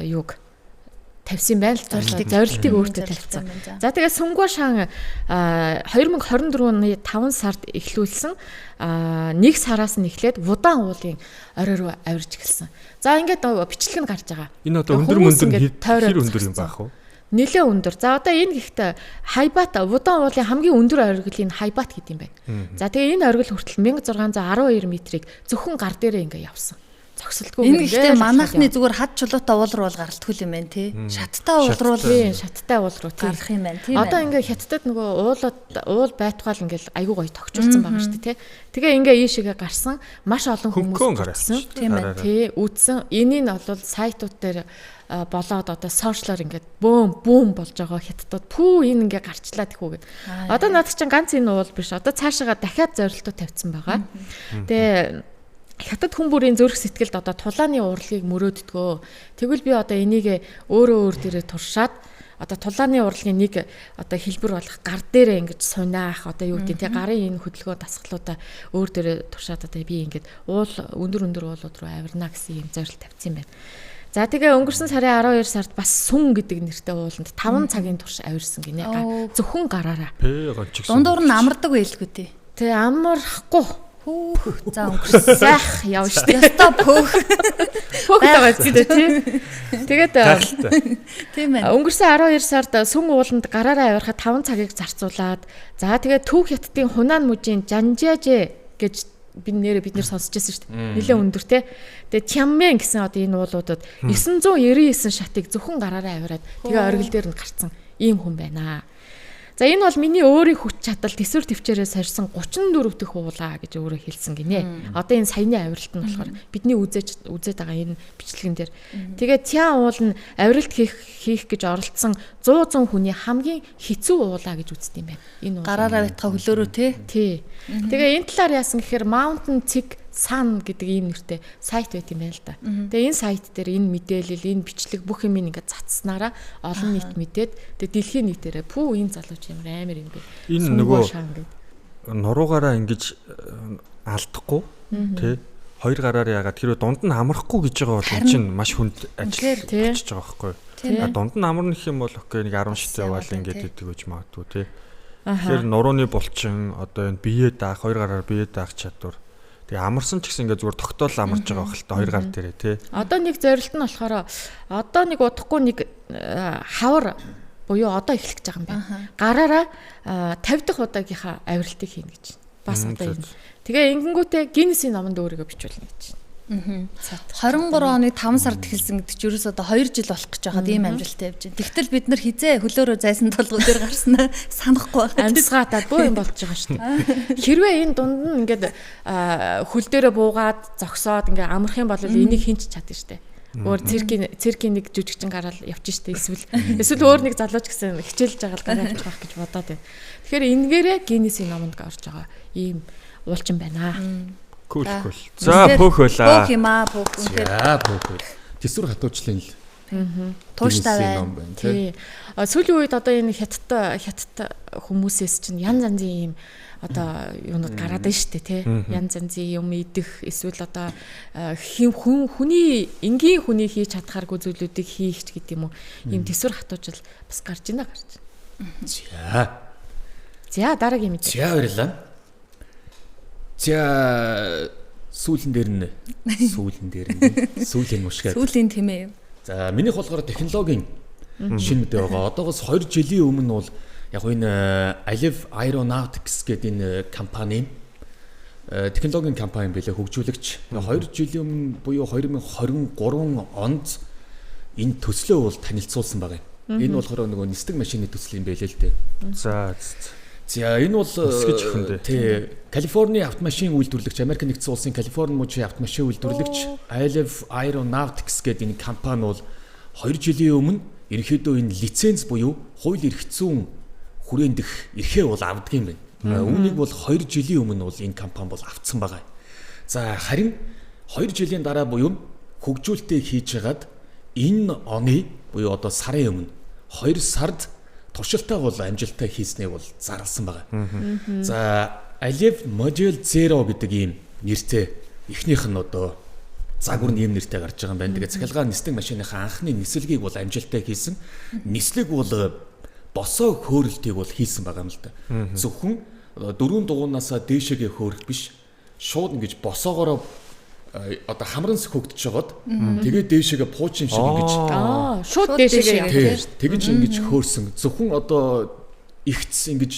юуг тавьсан байна л зорилтыг өөртөө тавьсан. За тэгээд Сунгуашан 2024 оны 5 сард эхлүүлсэн нэг сараас нь эхлээд Вудаан уулын орой руу авирч эхэлсэн. За ингээд бичлэг нь гарч байгаа. Энэ одоо өндөр мөндөр хэр өндөр юм байх вэ? Нэлээ өндөр. За одоо энэ гэхдээ Хайбат Вудаан уулын хамгийн өндөр оргилын Хайбат гэдэг юм байна. За тэгээ энэ оргил хүртэл 1612 метрийг зөвхөн гар дээрээ ингээ явсан. Зогсолтгүй. Энэ гэхдээ манайхны зүгээр хад чулуутай уул руу бол гаралтгүй юм байна тий. Шаттай уул руу тий, шаттай уул руу тий. Гарах юм байна тий. Одоо ингээ Хятадд нөгөө уул байтугаал ингээл айгүй гоё тогтчулсан байгаа шүү дээ тий. Тэгээ ингээ ийшээгээ гарсан маш олон хүмүүс гарсан. Тийм байна тий. Үдсэн. Энийг нь бол сайтууд дээр болоод одоо сошиалар ингээд бөөм бүүм болж байгаа Хятадууд пүү энэ ингээ гарчлаа тэхүү гэд. Одоо надад чинь ганц энэ уул биш. Одоо цаашаага дахиад зорилтоо тавьсан байгаа. Тэгээ Хятад хүн бүрийн зүрх сэтгэлд одоо тулааны урлагийг мөрөөддгөө. Тэгвэл би одоо энийг өөрөө өөр дээрээ туршаад одоо тулааны урлагийн нэг одоо хэлбэр болох гар дээрээ ингэж сунаах одоо юу гэдэг те гарын энэ хөдөлгөөн дасгалуудаа өөр дээрээ туршаад одоо би ингээд уул өндөр уулууд руу авирна гэсэн юм зорилт тавьсан юм байна. За тэгээ өнгөрсөн сарын 12 сард бас Сүн гэдэг нэртэй ууланд 5 цагийн турш авирсан гинэ. Зөвхөн гараараа. Дундуур нь амардаг байлгүй тий. Тэ амархгүй. Хөөх. За өнгөрсөн. Сайх явна шүү дээ. Яста пөөх. Пөөх байгаа зү тий. Тэгээд тийм ээ. Өнгөрсөн 12 сард Сүн ууланд гараараа авирахад 5 цагийг зарцуулаад за тэгээд Төв Хятадын Хунаан мужийн Жанжиажэ гэж би нэрээ бид нэр сонсч байсан шүү дээ. Нилээ өндөр те. Тэгээд Тянмен гэсэн одоо энэ уулуудад 999 шатыг зөвхөн гараараа авираад тэгээ оргил дээр нь гарцсан ийм хүн байна. За энэ бол миний өөрийн хүч чадал төсвөр төвчээрээ сорьсон 34 дэх уулаа гэж өөрөө хэлсэн гинэ. Одоо энэ саяны авиралт нь болохоор бидний үзээд байгаа энэ бичлэгэн дээр. Тэгээд Тян уул нь авиралт хийх гэж оролцсон 100 хүний хамгийн хэцүү уулаа гэж үздэг юм байна. Энэ уул. Гараараа байтгаа хөлөөрөө те. Тий. Тэгээ энэ талаар яасан гэхээр Mountain Цэг Сан гэдэг ийм нэртэй сайт байт юм байна л да. Тэгээ энэ сайт дээр энэ мэдээлэл, энэ бичлэг бүх юм ингээд цацснараа олон нийт мэдээд тэгээ дэлхийн нийтээрээ пүү энэ залууч ямар амар юм бэ. Энэ нөгөө нуруугаараа ингэж алдахгүй тий хоёр гараар яагаад хэрвээ дунд нь амрахгүй гэж байгаа бол энэ чинь маш хүнд ажил болчихж байгаа байхгүй юу. А дунд нь амарна гэх юм бол окей нэг 10 шит яваал ингээд идэг гэж магадгүй тий. Тэгэхээр нурууны булчин одоо энэ бие даах хоёр гараар бие даах чадвар. Тэгээ амарсан ч гэсэн ингээд зүгээр тогтоол амарч байгаа байх л та хоёр гар дээрээ тий. Одоо нэг зорилт нь болохоор одоо нэг удахгүй нэг хавар буюу одоо эхлэх гэж байгаа юм байна. Гараараа 50 дахь удаагийнхаа авиралтыг хийнэ гэж. Бас одоо энэ. Тэгээ ингэнгүүтээ Гиннесийн номонд өөрийгөө бичүүлнэ гэж. 23 оны 5 сард эхэлсэн гэдэг чинь ерөөсөө одоо 2 жил болох гэж байхад ийм амжилттай явж байна. Тэгтэл бид нар хизээ хөлөөрөө зайсан толгой дээр гарснаа санахгүй байгаа. Амьсгаатаад бөө юм болж байгаа шүү дээ. Хэрвээ энэ дунд нь ингээд хөл дээрээ буугаад зогсоод ингээд амрах юм бол энийг хинч чадна шүү дээ. Өөр циркийн нэг жүжигчин гараал явчих штэ эсвэл өөр нэг залууч гэсэн хичээлж байгаа л гараа явчих байх гэж бодоод байна. Тэгэхээр энэгээрээ Гиннесийн номонд орж байгаа ийм уулчин байна. Кул кул. За пөөх байлаа. Пөөх юм аа пөөх. Үнэхээр. За пөөх байл. Тэсвэр хатуучлын л. Тууштай байна. Тий. Сүүлийн үед одоо энэ хятад хүмүүсээс чинь янз янзын ийм одоо юунууд гараад байна шүү дээ тий. Янз янзын юм идэх эсвэл одоо хүний энгийн хүний хийж чадхааргүй зүйлүүдийг хийх ч гэдэг юм уу. Ийм төсвөр хатуужил бас гарч ийна гарч. За. За дараагийн мэдээ. За баярлалаа. За сүүлэн дээр нь сүүлийн мушгаад. Сүүлийн тэмээ. За минийх болохоор технологийн шинэ мэдээ байгаа. Одоогоос 2 жилийн өмнө бол яг энэ Alef Aeronautics гэдэг энэ компани технологийн компани билээ хөгжүүлэгч. 2 жилийн өмнө буюу 2023 онд энэ төслөө бол танилцуулсан байгаа юм. Энэ болохоор нөгөө нисдэг машины төсөл юм байлээ л дээ. За За энэ бол тий Калифорни автомашин үйлдвэрлэгч Америк нэгдсэн улсын Калифорни мужийн автомашин үйлдвэрлэгч Alef Aeronautics гэдэг энэ компани бол 2 жилийн өмнө ерөнхийдөө энэ лиценз буюу хууль эрх зүйн хүрээнд дэх эрхээ бол авдаг юм байна. Үүнийг бол 2 жилийн өмнө бол энэ компани бол авцсан байгаа. За харин 2 жилийн дараа буюу хөгжүүлэлтээ хийж хагаад энэ оны буюу одоо сарын өмнө 2 сард туршилтаа бол амжилттай хийснийг бол зарласан байгаа. За Alef Model Zero гэдэг ийм нэртэй эхнийх нь одоо загвар нь ийм нэртэй гарч байгаа юм байна. Тэгээ цахилгаан нислэг машиныхаа анхны нислэгийг бол амжилттай хийсэн. Нислэг бол босоо хөөрөлтийг бол хийсэн байгаа юм л да. Зөвхөн дөрвөн дугуунаасаа дээшээгээ хөөрөх биш. Шууд ингэж босоогоороо одоо хамран сөхөгдөж жагаад тэгээ дээшээгээ пуучин шиг ингэж шууд дээшээгээ тэгэж ингэж хөөрсөн. Зөвхөн одоо ихц ингэж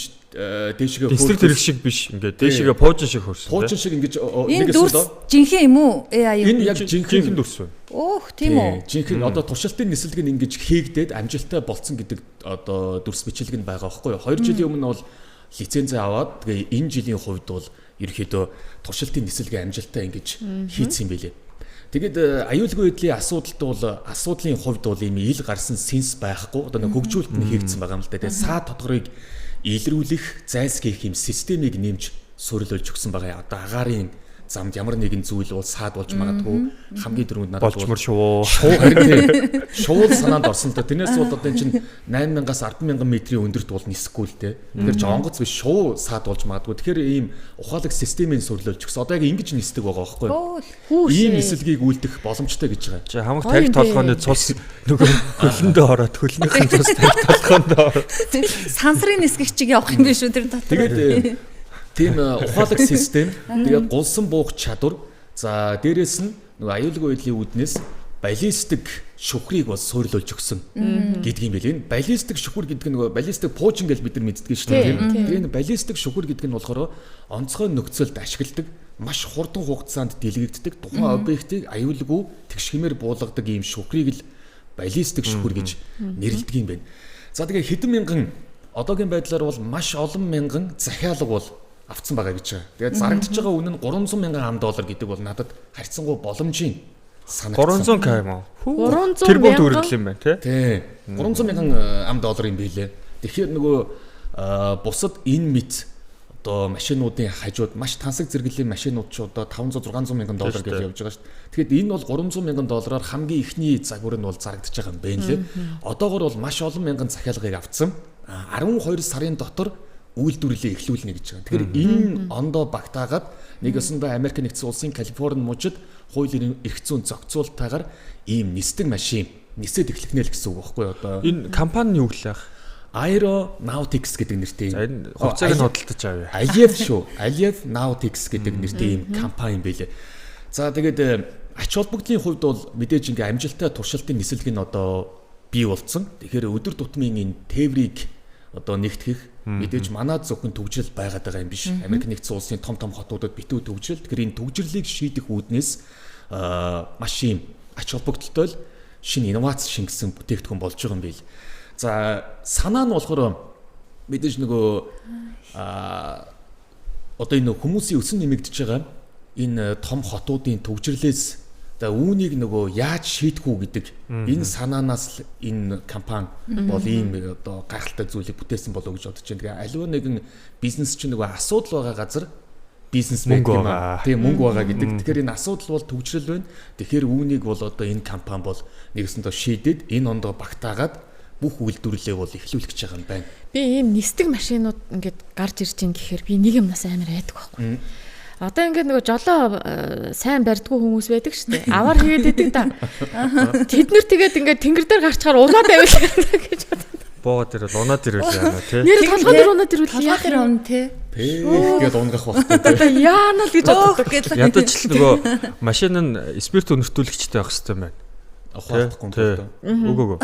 дээшээгээ хөөрсөн тэрэг шиг биш ингээд дээшээгээ пуучин шиг хөөрсөн. Пуучин шиг ингэж нэгээс одоо жинхэнэ юм уу? AI юм. Энэ яг жинхэнэ дүрс байна. Өөх тийм үү? Жинхэнэ одоо туршилтын нислэг нь ингэж хийгдээд амжилттай болцсон гэдэг одоо дүрс бичлэг нь байгаа байхгүй юу? 2 жилийн өмнө бол лицензээ аваад тэгээ энэ жилийн хувьд бол ерөнхийдөө туршилтын нислэгээ амжилттай ингэж хийцсэн юм билээ. Тэгээд аюулгүй байдлын асуудалд бол асуудлын хувьд бол ийм ил гарсан сенс байхгүй одоо нэг хөгжүүлэлт нь хийгдсэн байгаа юм л да. Тэгээд саа тодгорыг илрүүлэх, зайлсхийх юм системийг нэмж суурилуулж өгсөн байгаа. Одоо агаарын замд ямар нэгэн зүйл бол саад болж магадгүй хамгийн түрүүнд надад болчмор шувуу харин тийм шуул санаанд орсон л да. Тэрнээс бол одоо энэ чинь 8000-аас 100000 метрийн өндөрт бол нисэхгүй л дээ. Тэгэхээр ч онгоц биш шувуу саад болж магадгүй. Тэгэхээр ийм ухаалаг системийн сурлуулж өгсөн. Одоо яг ингэж нисдэг байгаа байхгүй юу? Ийм нислэгийг үлдэх боломжтой гэж байгаа. Чи хамаг тарих толгооны цус нөгөө хөлөндөө ороод хөлнийхэн цус тарих толгоонд ороод сансрын нисгэгчиг явах юм биш үү тэр дотор. Тэгээд тийм ухаалаг систем, тэгээд гулсан буух чадвар, за дээрэс нь нөгөө аюулгүй байдлын үүднээс баллистик шүхрийг бас суурилуулж өгсөн гэдэг юм билээ. Энэ баллистик шүхэр гэдэг нь нөгөө баллистик пуучин гэж бид нар мэддэг шүү дээ, тийм. Тэгээд энэ баллистик шүхэр гэдэг нь болохоор онцгой нөхцөлд ашигладаг, маш хурдан хугацаанд дэлгэгддэг, тухайн объектыг аюулгүй тэгшхэмээр буулгадаг ийм шүхрийг л баллистик шүхэр гэж нэрлэдэг юм байна. За тэгээд хэдэн мянган одоогийн байдлаар бол маш олон мянган захиалга бол авцсан байгаа гэж байгаа. Тэгээд зарагдж байгаа үнэ нь 300 мянган ам доллар гэдэг бол надад харьцангуй боломжийн санагдсан. 300 к юм уу? 300 тэрбум төгрөг юм байна тий. Тий. 300 мянган ам доллар юм билээ. Тэгэхээр нөгөө бусад энэ мэт одоо машинуудын хажууд маш тансаг зэрэглэлийн машинууд ч одоо 500 600 мянган доллар гэж явж байгаа шүү дээ. Тэгэхээр энэ бол 300 мянган доллараар хамгийн эхний загвар нь бол зарагдаж байгаа юм байна лээ. Одоогор бол маш олон мянган захиалгыг авцсан. 12 сарын дотор үйлдвэрлэлээ эхлүүлнэ гэж байгаа. Тэгэхээр энэ ондоо багтаагаад нэг өсөндөө Америк нэгдсэн улсын Калифорни мужид хууль эрх зүйн зохицуултаагаар ийм нисдэг машин нисээд эхлэх нэ л гэсэн үг байхгүй юу одоо. Энэ компани юу гэлээ? Aeronautics гэдэг нэртэй. За энэ хувьцааг нь худалдаж авъя. Aliev шүү. Aliev Nautics гэдэг нэртэй ийм компани юм билээ. За тэгээд ач холбогдлын хувьд бол мэдээж ингээ амжилттай туршилтын нислэг нь одоо бий болсон. Тэгэхээр өдөр тутмын энэ тээврийг одоо нэгтгэх мэдээж манад зөвхөн төгжрөл байгаад байгаа юм биш. Америк нэгдсэн улсын том том хотуудад битүү төгжрөл. Тэгэхээр энэ төгжрлийг шийдэх үүднээс маш ийм ач холбогдолтой л шинэ инновац шингэсэн бүтээгдэхүүн болж байгаа юм билээ. За санаа нь болохоор мэдээж нөгөө одоо энэ хүмүүсийн өсөн нэмэгдэж байгаа энэ том хотуудын төгжрлээс за үүнийг нөгөө яаж шийдэх үү гэдэг энэ санаанаас л энэ компани бол ийм одоо гайхалтай зүйлийг бүтээсэн болов уу гэж бодож байна. Тэгээ аливаа нэгэн бизнес чинь нөгөө асуудал байгаа газар бизнес Мөнгө байдаг юм байгаа. аа. Тийм мөнгө байгаа гэдэг. Тэгэхээр энэ асуудал бол төгжрөл байна. Тэгэхээр үүнийг бол одоо энэ компани бол нэгсэндээ шийдээд энэ ондоо багтаагаад бүх үйлдвэрлэлээ бол эхлүүлэх гэж байгаа юм байна. Би ийм нисдэг машинууд ингээд гарч ирж ин гэхээр би нэг юмнаас амар айдаг байхгүй. Одоо ингээд нөгөө жолоо сайн барьдгүй хүмүүс байдаг шүү дээ. Аваар хийгээд идэг да. Тэд нэр тэгээд ингээд тэнгэр дээр гарчгаар унаад байвал гэж боддог. Боо дээр бол унаад ирвэл яана тий. Нэр толгой дээр унаад ирвэл Толгой яах дээр юм? унна те. Пэх гэдээ унгах байхгүй тий. Одоо яана л гэж боддог. Гэл. Ядаж л нөгөө машин нь спирт өнөртүүлэгчтэй байх хэрэгтэй юм байна. Ухаалдахгүй юм Тий. байна. Үгүй үгүй.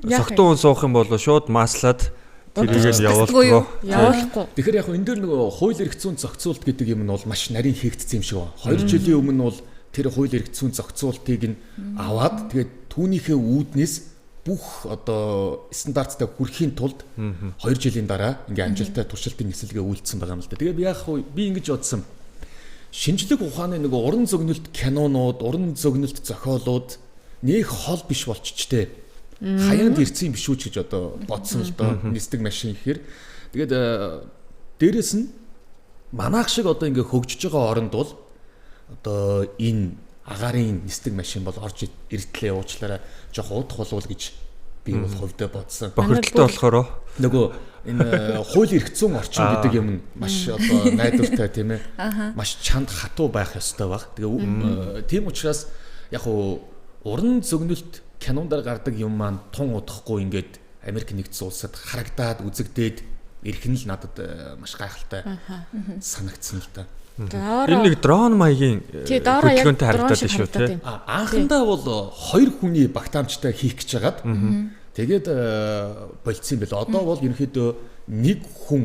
Яах юм? Согтун хүн суух юм бол шууд маслаад тэрийг нь Унтчихдаггүй юу? явуулдгоо. Явуулахгүй. Тэгэхээр яг энэ дээр нөгөө хууль эрх зүйн зохицуулт гэдэг юм нь бол маш нарийн хийгдсэн юм шиг байна. 2 жилийн өмнө бол тэр хууль эрх зүйн зохицуултыг нь аваад тэгээд түүнийхээ үүднээс бүх одоо стандарттай хүрэхийн тулд 2 жилийн дараа ингээ амжилттай туршилтын нислэгээ үйлдсэн байгаа юм л да. Тэгээд би яг хуу би ингэж бодсон. Шинжлэх ухааны нөгөө уран зөгнөлт кинонууд, уран зөгнөлт зохиолууд нэх хол биш болчихжээ. Хаяанд ирсэн юм биш үү ч гэж одоо бодсон л доо. Нисдэг машин гэхээр. Тэгээд дээрэс нь манайх шиг одоо ингээ хөгжиж байгаа оронд бол одоо энэ агаарын нисдэг машин бол орж иртлээ уучлаарай жоох удах болов гэж би бол хувьдаа бодсон. Бохирдолтой болохоор Нөгөө энэ хууль эрх зүйн орчин гэдэг юм нь маш одоо найдвартай тийм ээ. Маш чанд хатуу байх ёстой баг. Тэгээ тийм учраас яг уу уран зөгнөлт кинонд гардаг юм маань тун удахгүй ингээд Америк нэгдсэн улсад харагдаад үзэгдээд ирэх нь л надад маш гайхалтай санагдсан л та. энэ нэг дрон маягийн Тий, доороо яг хөдөлгөөнтэй дрон харагдаад шиг байна шүү харагдаад тий. байна. Анхандаа бол хоёр хүний багтаамжтай хийх гэж хагаад тэгээд болцсон юм бэл. Одоо бол ерөнхийдөө нэг хүн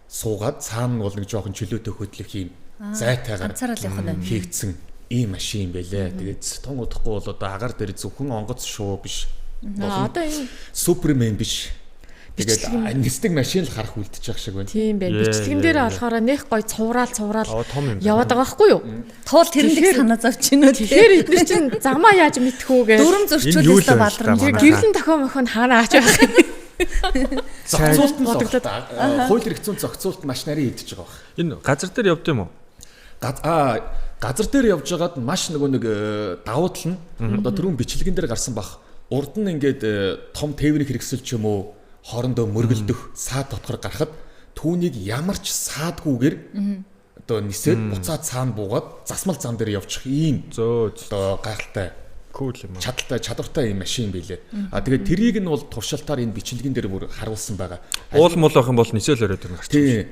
суугаад цаана нь бол нэг жоохон чөлөөтэй хөдлөх юм зайтайгаар Ганцаараа л явах нь. хийгдсэн ийм машин юм бэлээ. Тэгээд тун удахгүй бол одоо агаар дээр зөвхөн онгоц шуу биш. Одоо энэ Супермен биш. Тэгээд нисдэг машин л харах үлдчих шиг байна. тийм байна. Ее, Бичлэгэн дээр ее, ее. болохоор нэх гой цувраал цувраал Аа, том юм байна. яваад байгаа байхгүй юу? Туул тэрэн дэг санаа зовж гинөө те. Тэгэхээр эдгээр чинь замаа яаж мэдэх үү гэж. Дүрм Энэ юу л зөрчүүлээсээ байна л да, баларна. Тэр манай. гэрлэн тохио мохион хаана аач байх юм. Зохицуулт нь л Бодогдоод. байна. Хууль эрх зүйн зохицуулт маш нарийн хийгдэж байгаа баг. Энэ газар дээр явд юм уу? Газар дээр явж байгаад маш нөгөө нэг давуу тал нь одоо түрүүн бичлэгэн дээр гарсан бах урд нь ингээд том тээврийн хэрэгсэл ч юм уу хоорондоо мөргөлдөх саад дотгор гарахад түүнийг ямар ч саадгүйгээр одоо нисээд буцаад цаана буугаад засмал зам дээр явчих ийм Зөө зөө. одоо гайхалтай Кул юм аа. чадaltaй чадвартай юм машин билээ. А тэгээд тэрийг нь бол туршилтаар энэ бичлэгэн дээр бүр харуулсан байгаа. Уул мул байх юм бол нисэл өрөөд ирнэ гарч. Тий.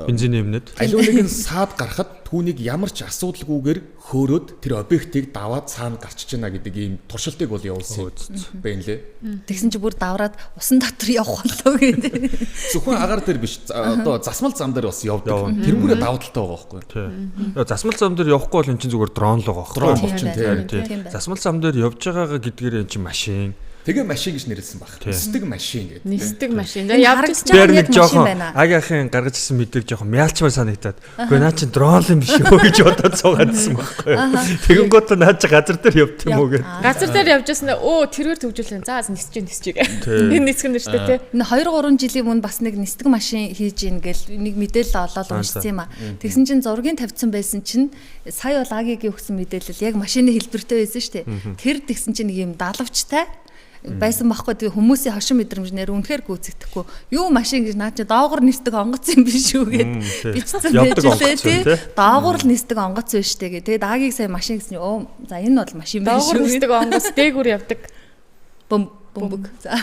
Бензин нэмнэд. Аливаа нэгэн саад гарахад түүнийг ямар ч асуудалгүйгээр хөөрөөд тэр объектыг даваад цаана гарчиж байна гэдэг ийм туршилтыг бол явуулсан юм байна лээ. Тэгсэн чи бүр давраад усан дотор явах болов гэдэг. Зөвхөн агаар дээр биш одоо засмал зам дээр бас явдаг. Явна. Тэрнгүүрээ давуу талтай байгаа байхгүй юу? Тий. Засмал зам дээр явахгүй бол эн чинь зүгээр дрон л байгаа байхгүй. Дрон Тийм болчин байна. тий. Тийм байна. Засмал зам дээр явж байгаагаа гэдгээр эн чинь машин. Тэгээ машин гэж нэрлсэн баг. Нисдэг машин гэдэг. Нисдэг машин. Энэ Явж харагдаж ирсэн. Би байгаа нэг яг машин жоохон байна. агийнхын гаргаж ирсэн мэдээг жоохон мяалчмаар санагдаад. Үгүй наа чин дрон юм биш үү гэж бодоод суугаадсэн байхгүй. Тэгэнгүүт наа чи газар дээр явд юм уу гэд. Газар дээр явж байсан өө тэргээр төвжүүлэн. За нисэж нисэж гээ. Энэ нисгэн нэртэй те. Энэ 2 3 жилийн өмнө бас нэг нисдэг машин хийж ийн гэл нэг мэдээлэл олоод уншсан юм а. Тэгсэн чинь зургийн тавьсан байсан чинь сая бол Агигийн өгсөн мэдээлэл яг машины хэлбэртэй байсан шүү дээ. Тэр тэгсэн чинь нэг юм далавчтай байсан байхгүй тэгээ хүмүүсийн хошин мэдрэмж нэр үнэхээр гүйцэгдэхгүй юу машин гэж наа чи доогуур нисдэг онгоц юм биш үү гэд бичсэн Явдаг байж лээ онгоц юм, тий тий. доогуур л нисдэг онгоц биш үү гэ тэгээд Агийг сая машин гэсэн чинь өө за энэ бол машин биш Доогуур шүү нисдэг онгоц дээгүүр явдаг. бөм бөмбөг за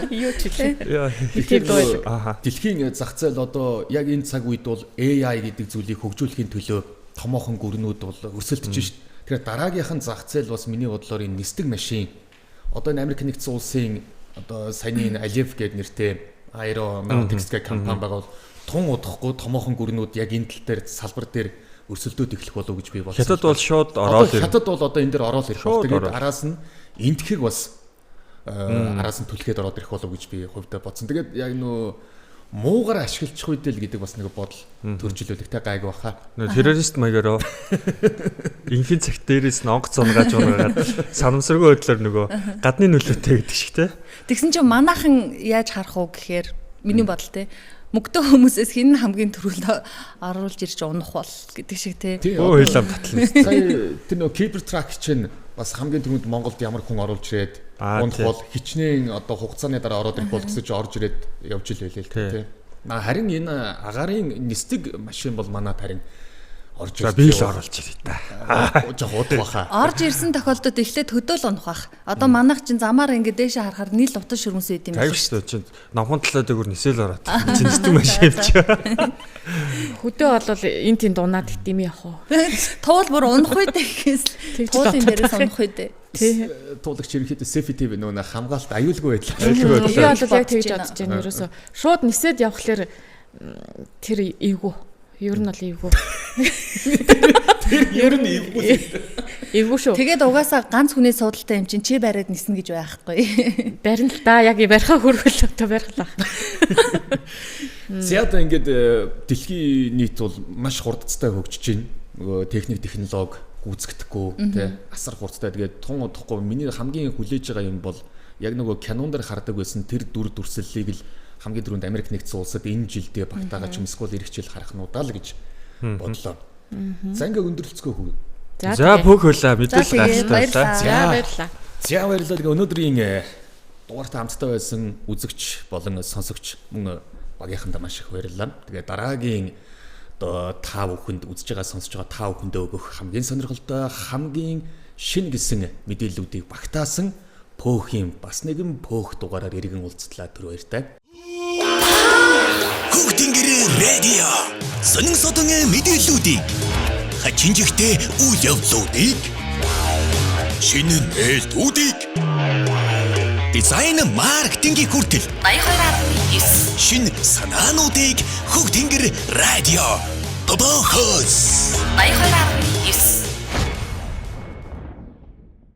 Юу ч хэлээ. Яа. Тэр дуу байлаа. Аха. Дэлхийн зах зээл одоо яг энэ цаг үед бол AI гэдэг зүйлийг хөгжүүлэхийн төлөө томоохон гүрнүүд бол өрсөлдөж шít. Тэгэхээр дараагийнх нь зах зээл бас миний бодлоор энэ нисдэг машин одоо энэ Америк нэгдсэн улсын одоо саяны энэ Alef гэдэг нэртэй Aeronautics гэх компани байгаа бол тун удахгүй томоохон гүрнүүд яг энэ тал дээр салбар дээр өрсөлдөөд эхлэх болов уу гэж би бодсон. Хятад бол шууд ороод Одоо ирнэ. хятад бол одоо энэ дээр ороод ирэх бол. Шууд Тэгээд ороод. араас нь энтхэг бас араас нь түлхээд ороод ирэх болов уу гэж би хувьдаа бодсон. Тэгээд яг нөө муугар ашиглчих үедээ л гэдэг бас нэг бодол төржлүүлэгтэй гайг баха. Нөө террорист маягаароо инхийн цагт дээрээс нь онгоц унгааж унгаад санамсаргүй байдлаар нөгөө гадны нөлөөтэй гэдэг шиг те. Тэгсэн чинь манайхан яаж харах уу гэхээр миний бодол те мөгдөө хүмүүсээс хин нь хамгийн түрүүнд оруулж ирж унах бол гэдэг шиг те. Тий. Өө хил ам татлана. Сая тэр нөө Кибер трак чинь бас хамгийн түрүүнд Монголд ямар хүн оруулж ирээд унах тий. бол хичнээн одоо хугацааны дараа ороод ирэх бол гэсэн чи орж ирээд явж ил байлээ л тий. Харин энэ агаарын нисдэг машин бол манад харин орж За би л оруулж ирээ та. Жох удах баха. Орж ирсэн тохиолдолд эхлээд хөдөөл унах бах. Одоо манайх чинь замаар ингэ дээшээ харахаар нийл утас шүрмэс байд юм Гайв байна. шүү чинь номхон талаа дээгүүр нисэл ороод. Чи нисдэг машин юм чи. Хөдөө бол энэ тийм дунаад гэт юм яах вэ? Туул бүр унах үедээ гэхээс Тэгж л туулын бодоод дээрээс байх. унах үедээ. Тий. Туулагч ерөнхийдөө safety нөө нэ хамгаалалт аюулгүй байдал. Аюулгүй Би байдлаа. бол яг Бодож тэгж байна. бодож байна ерөөсөө. Шууд нисээд явхлаар тэр эвгүй. Ер нь бол эвгүй. Тэр ер нь эвгүй. Эвгүй шүү. Тэгээд угаасаа ганц хүний суудалтай юм чинь чи бариад ниснэ гэж байхгүй. Барина л да. Яг барихаа хөрвөл одоо барих л баг. За одоо ингээд дэлхийн нийт бол маш хурдцтай хөгжиж байна. Нөгөө техник технологи гүйцэгдэхгүй тий асар хурдтай. Тэгээд тун удахгүй миний хамгийн хүлээж байгаа юм бол яг нөгөө кинон дээр хардаг байсан тэр дүр дүрслэлийг л хамгийн түрүүнд Америк нэгдсэн улсад энэ жилдээ багтаагаа ч юм эсвэл эх жил харах нь удаа л гэж бодлоо. За ингээ өндөрлөцгөө хүү. За тэгээ. пөх хөлөө мэдээлэл За, тэгээд гаргалтай байлаа. баярлалаа. За баярлалаа. За баярлалаа. Тэгээ өнөөдрийн дугаартай хамтдаа байсан үзэгч болон сонсогч мөн багийнхандаа маш их баярлалаа. Тэгээ дараагийн одоо та бүхэнд үзэж байгаа сонсож байгаа та бүхэндээ өгөх хамгийн сонирхолтой хамгийн шин гэсэн мэдээллүүдийг багтаасан пөхийн бас нэгэн пөөх дугаараар иргэн уулзтлаа түр баяртай. Хүүхдингэр радио. Сонин содон мэдээллүүдийг хачин жигтэй үйл явдлуудыг шинэ нээлтүүдийг дизайн маркетингийн хүртэл 82.9 шинэ санаануудыг Хүүхдингэр радио. Бобохос 82.9